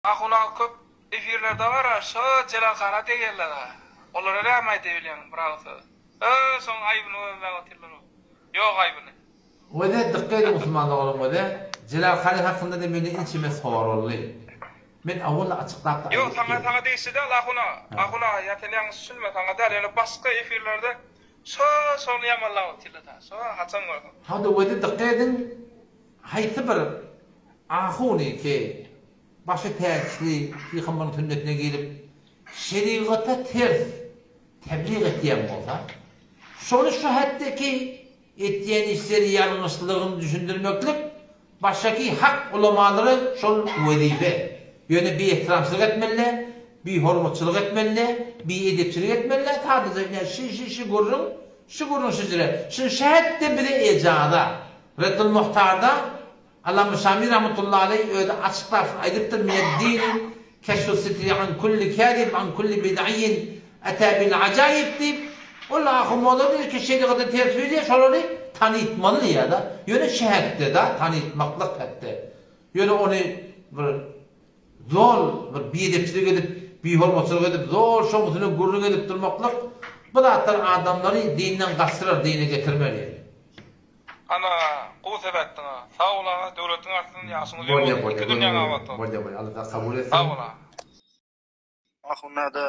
Ahun aga köp efirlerde bara şo Jelal Kara degýärler-ä. Olara näme aýda bilýäň bir agyz söz. Ö şoň aýbyny gözläp otyrlar o. Ýok aýbyny. Wede dykgat ediň musulman doganlarym wede Jelal Kary hakynda-da menden ençeme soraldy. Men awal-da açyklap-da Ýok saňa aýdypdym. saňa degişli däl Ahun aga. Ahun aga ýa sen ýalňyş düşünme saňa däl ýöne başga efirlerde şo şony ýamanlap otyrlar-da. Şo haçan görseň. Hawda wede dykgat ediň haýsy bir ahuny ki başy täçli pygamberiň sünnetine girip, şerigata ters tebliğ etýän bolsa, şony şu hetdeki etýän işleri ýalňyşlygyny düşündirmeklik başdaky hak ulamalara şol wezipe. Ýöne biehtiramçylyk etmeli däl, bihormatçylyk etmeli däl, biedepçilik etmeli däl, sadaja ine şi şi şi gürrüň, şu gürrüň şijire. Şuny şu hetde bize ejaza. Reddul Muhtarda Allama Şami rahmetullahi aleý özi açyklap şuny aýdypdyr, Mined-dini keşfus sitri an kulli kâzib an kulli bid'iyyin etâ bil ajaýib diýip, ol ahun-molla diýdi ki, şerigata ters bilýär, şolary tanytmaly diýýär-de. Ýöne şähetde-de tanytmaklyk hetde. Ýöne ony bir zol bir biedepçilik edip, bihormatçylyk edip, zol şoň üstüne gürrüň edip durmaklyk bu zatlar adamlary dinden gaçdyrar, dine getirmer ýaly. Ana, gowy söz aýtdyňa. Sag bol aga, döwletiň artsyn, ýaşyň uzyn Bolýa bolsun, bolýa iki göni dünýäň bolýa abat bolsun. bolýa bolýa Allah taala kabul Sag etsin. bol aga. Ahun nada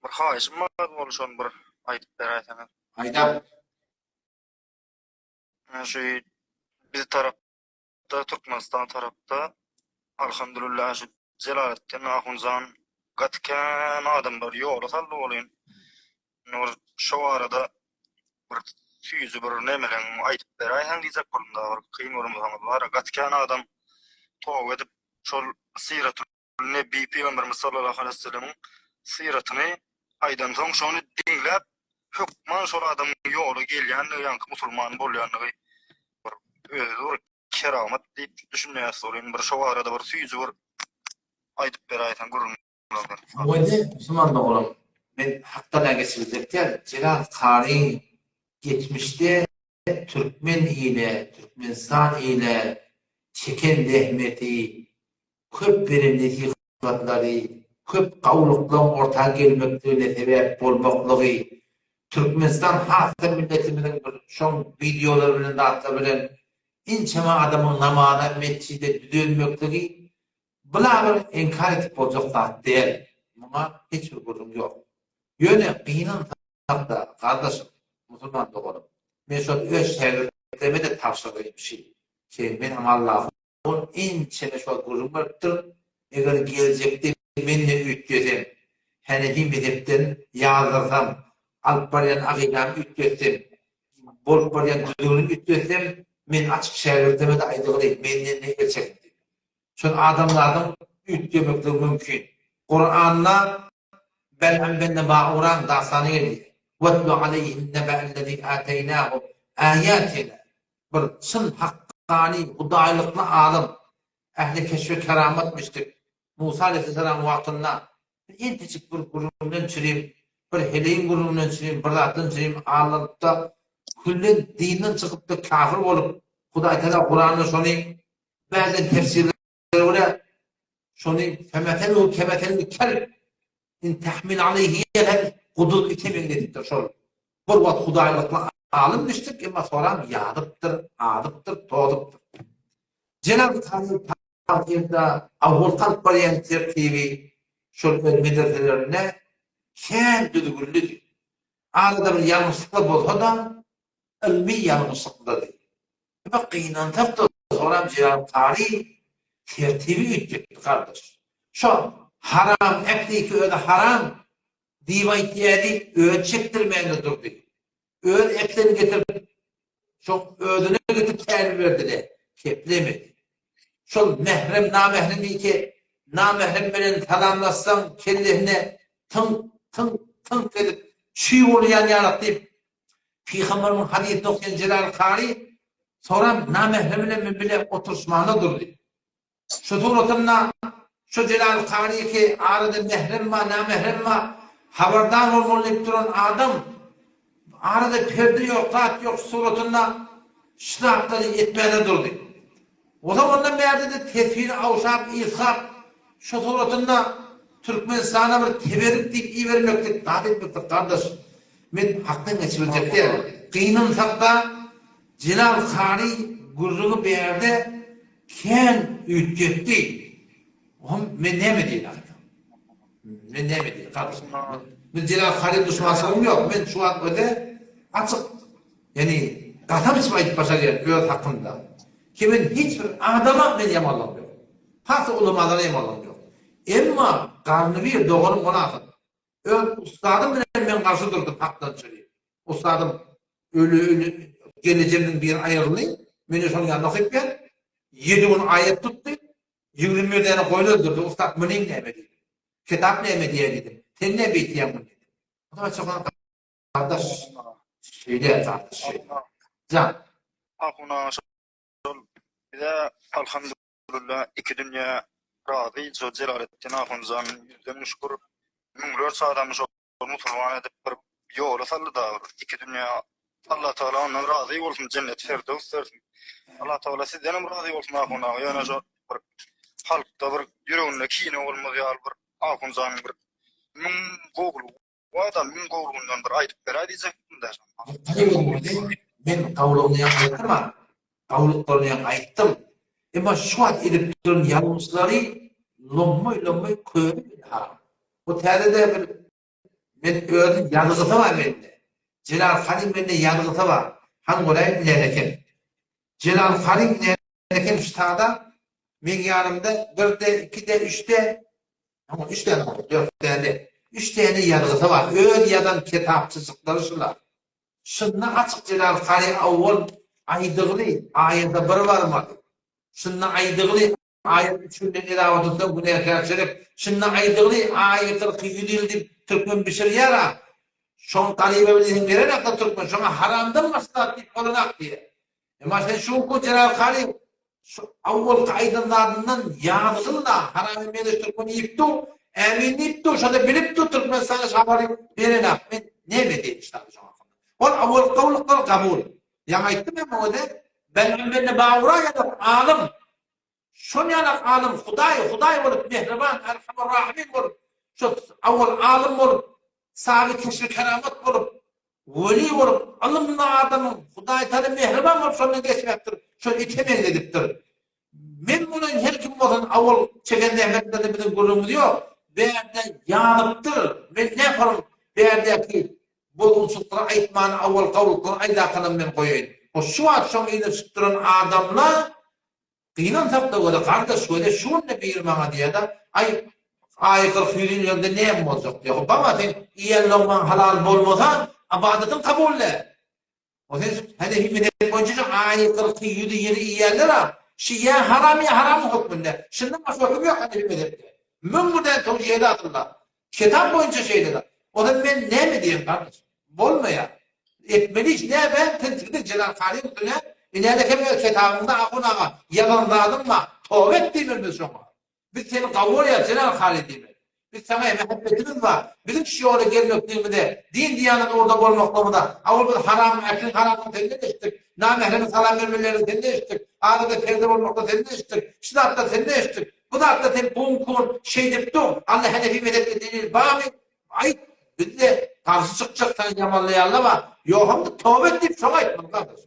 bir haýyşym bar bol şony bir aýdyp beräýseňiz. Aýdap. Şu biz tarap tarapda Türkmenistan tarapda Alhamdulillah şu Jelaletdin Ahunjan gaty kän adamlary ýola saldy welin indi bir şo barada bir süýji bir nemeleň aýdyp beräýseň diýjek boldum da bir kyn görmeseňiz bara gaty kän adam toba edip şol syratul Nebi pygamberimiz sallallahu aleýhi wesellemiň syratyny aýdansoň şony diňläp hökman şol adamyň ýola gelýändigi ýaňky musulman bolýandygy bir özi bir keramat diýip düşünýäs welin bir şo barada bir süýji bir aýdyp beräýseň gürrüň Muwede musulman doganym men hakdan-a geçibiljek däl Jelal Karyň geçmişde türkmen ile Türkmenistan ile çeken zähmeti köp beren nesihatlary, köp gowulyklaryň orta gelmekligine sebäp bolmaklygy, Türkmenistan has-da milletimiziň bir şoň wideolary bilen zatlar bilen ençeme adamyň namaza, metjide düzelmekligi bula bir inkar edip boljak zat däl. Muňa hiç bir gürrüň ýok. Ýöne gynansak-da, gardaşym, musulman doganym, men şony öz şägirtlerime-de tabşyrgym şi, şeý men Allahyň Ol ençeme şol gürrüň beripdir, Eger geljekde men-de üýtgesem, Henefi mezhepden ýazdyrsam, alyp barýan akydamy üýtgetsem, bolup barýan düzgünimi üýtgetsem, men açyk şägirdime-de aýdygyly, menden-de el çekiň diýip. Şol adamzadyň üýtgemekligi mümkin. Kuranda Bel'am benne Ba'uraň dastany gelýär. Wetlu aleýhim nebe'ellezî âteýnâhu âyâtinâ. Bir çyn hakkany hudaýlykly alym, ähli keşfi keramat müşrik Musa aleýhissalamyň wagtynda bir entejik bir gürrüňden çürim, bir heleýiň gürrüňinden çürim, bir zatdan çürim aldanypda küllen dinden çykypda kafir bolup Hudaýtagala Kuranda şony bäzden tefsirlere görä şony femeseluhu kemeselil kelb in tahmil aleýhi ýelhez guduz ite meňzedipdir şol bir wagt hudaýlykly alym müşrik emma soram ýazypdyr azypdyr tozupdyr. Jenap Kazy Tagyrda awwalky alyp barýan tertibi şol öz medreselerinde kän düzgünlidi. Arada bir ýalňyşlyklar bolsa-da ylmy ýalňyşlykdady. Emma gynansak-da soram Jelal Kary tertibi üýtgetdi gardaş. Şo haram ähliki özi haram diýip aýtýady, özi çekdirmände durdy. Öz ählisini getirip şoň özüne getirip tälim berdile, keplemedi. Şol mährem namährem diýke namährem bilen salamlaşsaň kellesine tyňk tyňk tyňk edip çüý bolýan ýalak diýip Pygamberimiň hadysyny okaýan Jelal Kary soram namährem bilen men bile oturyşmana durdy. Şu suratynda şu Jelal Kary ki arada mährem bar, namährem bar, habardar bolmaly diýip duran adam arada perde ýok, zat ýok şu suratynda şu zatlary etmäne durdy. Ozal ondan bärde-de tesbini awşap, ysgap. Şu suratynda Türkmenistana bir teberik diýip ibermeklik, zat etmeklik gardaş, men hakdan geçibiljek däl. Gynansakda Jelal Kary gürrüňi bärde kän üýtgetdi. Ohm men näme diýeýin ahyry? Men näme diýeýin gardaş? Men Jelal Kary duşmançylygym ýok. Men şu wagt öte açyk, ýagny gasam içip aýdyp başarýan öz hakymda. Ki men hiç bir adama men ýamanlygym ýok. Has ulamalara ýamanlygym ýok. Emma garny bir doganym ol ahyr. Öz ussadym bilen men garşy durdum hakdan çyryp. Ussadym öli öli gelnejemniň biri aýryldy. Meni şonuň ýanynda okypýan. Ýedi gün aýat tutdy. 21 däne goýun öldürdi. Ussat munyň näme diýdim. Kitap näme diýýär diýdim. Sen näme beýtýäň muny diýdim. O da çopan gardaş şeýle gardaş şeýle. Jan. Ahuna şol bize alhamdulillah iki dünýä razy jo Jelaletdin Ahunjan ýüzden şükür müňlerçe adamy şol musulman edip bir ýola saldy da iki dünýä Allah Tagala ondan razy bolsun jennet ferdews bersin. Allah Tagala sizden hem razy bolsun Ahun aga ýöne şo bir halkda bir ýüreginde kine bolmaz ýaly bir Ahunjanyň bir müň gowulygy bar-da müň gowulygyndan bir aýdyp beräý diýjekdim-de. Men gowulygyny ýaňy aýtdym-a. Gowulyklaryny ýaňy aýtdym. Emma şu wagt edip duran ýalňyşlary lommaý-lommaý köne bil-ha. Bu täze-de bir men özüm ýazgysy bar mende. Jelal hanyň mende ýazgysy bar. Han göräýin näme eken. Jelal hanyň näme eken ştada meň ýanymda birde, ikide, üçde, üç däne boldy, dört däne. Üç däne ýazgysy bar. Öz ýazan kitapçyjyklary şular. Şunda açyk Jelal hany owwal aýdygly aýada bir barmaly. Şunda aýdygly Aýyň üçünden elawa tutsaň günäkärçilik. Şunda aýdygly aýy kyrky ýüz ýyl diýip türkmen bişirýär-a. Şoň garyba bilseň berenakda türkmen şoňa haramdan başga zat diýip bolanak diýýär. Emma sen şu günki Jelal Kary şu awwalky aýdan zadyndan ýazgyl-da haramy meňzeş türkmen iýip dur, ämin diýip dur, şonda bilip dur Türkmenistana şu habary berenak. Men näme diýeýin şu zada şoň hakynda. Ol awwalky gowulyklar gabul. Ýaňy aýtdym men muňa-da, Belgin bende Babura ýazyp alym. Şon ýalak alym Hudaý, Hudaý bolup mähriban, Erhamur Rahimin bolup, şo awwal alym bolup, saby keşbi keramat bolup, weli bolup, ylymly adamyň Hudaýtala mähriban bolup şondan geçmekdir, şol ite meňzedipdir. Men muny her kim bolsun awwal çeken zähmetlerinde biziň gürrüňimiz ýok. Bärde ýazypdyr. Men näparyň bärdäki bozgunçylyklary aýtmany awwal gawulyklary aýdakanam men goýaýyn. O şu wagt şoň yzyna düşüp duran adamlar Gynansakda göre gardaş göre şu günde biri maňa diýýäda aý aýy 40 ýüz ýyl näme boljak diýýä. Hop baba sen iýen logmaň halal bolmasa ybadatyň kabul däl. O sen Hanefi mezhep boýunça şu aýy 40 ýüzi ýyly iýýänler a şi ýa haram ýa haramyň hökmünde. Şundan başga höküm ýok Hanefi mezhepde. Müň bir däne towjihe aslynda. Kitap boýunça şeýle-de. Onda men näme diýeýin gardaş? Bolmaýar. Etmeli iş näme? Sen Jelal Karyň üstüne inäde hem öz kitabyňda Ahun aga ýazan zadyň bar. Toba et diýmeli biz şoňa. Biz seni gawy görýäris Jelal Kary diýmeli. Biz saňa mähebbetimiz bar. Biziň şu ýola gelmekligimize, din-diýanat ugrunda bolmaklygymyza, awal biz haramyň ähli haramyny senden eşitdik. Namähreme salam bermelerini senden eşitdik. Adada perde bolmaklygy senden eşitdik. Şu zatlary senden eşitdik. Bu zatda sen bunkun şeýdip dur. Alla Hanefi mezhepde delil barmy? Aýt, bizde garşy çykjak seni ýamanlaýanlar bar. Ýogamda toba et diýip şoňa aýtmaly gardaş.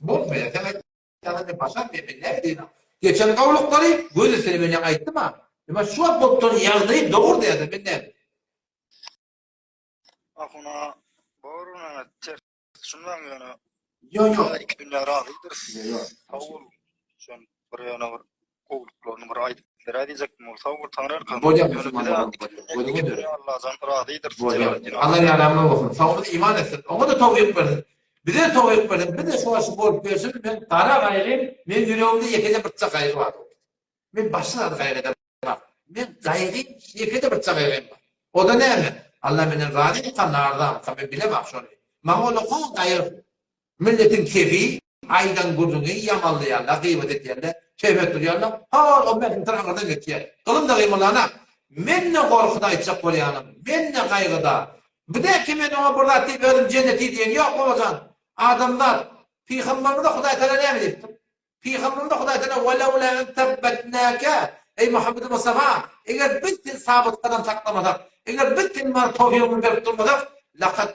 Bolmaýar. Sen aýtýan men başarmaýan men näme diýeýin. Geçen gowluklary göz üstüne men ýaňy aýtdym-a. Emma şu wagt bolup duran ýagdaýy dogry diýýär men näme. Ahuna bor ona ters Şundan ýöne Ýok, ýok. Iki dünýä razydyrys. Ýok. Sag bol. Şon bir ýöne bir gowulyklaryny bir aýdyp beräý diýjekdim ol. Sag bol Taňry ýalkasyn. Bolýar Ýöne musulman bize dogan iki bolýar. dünýä Gözüňe iki döreýin. dünýä Allajan razydyrys. Bolýar. Jelaletdin Allah aga. ýaramly bolsun. Soňumyz iman etsin. Oňa-da towfyk bersin. Bize towfyk bersin. Biz-de şu wagt şu bolup ýörşümiz men gara gaýgym, meň ýüregimde ýekeje bir gaýgy bar. Men başga zady gaýgy edemok. Men gaýgym ýeke-de bir gaýgym bar. O-da näme? Allah menden razymyka, narzamyka, men bilemok şony. Maňa ol okan gaýgy. Milletiň kefi, aýdan gürrüňi ýamanlaýarlar, gybat edýärler, töhmet urýarlar. Hol, o mährim aňyrdan geçýär. Gylym-da gymyldana. Men-de gorkuda aýtjak bolýanym, men-de gaýgyda. Bu-da ki men oňa bir zat diýip özüm jenneti diýen ýok, babajan. Adamzat, Pygamberimize Hudaýtagala näme diýipdir? Pygamberimize Hudaý Tagala, Welewlâ en sebbetnâke. Eý Muhammedi Mustafa, eger biz seni sabyt gadam saklamasak, eger biz seni mana towfygyňy berip durmasak, lakat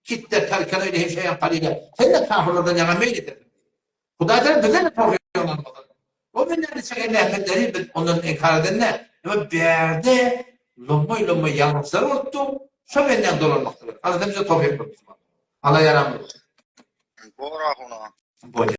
kitde terkenu ileyhim şeýen kalile. Sen-de kafyrlardan ýaňa meýil edersiň. Hudaý Tagala bize-de towfygyny almasyn. O bendäniň çeken mähmetleri biz ondan inkar edende, emma bärde lommaý-lommaý ýalňyşlar bolupdy, şo bendäň dolanmakdyr. Allah bize towfyk bersin. Allah ýaramyz bolsun. Bor ahuna. Bolýar.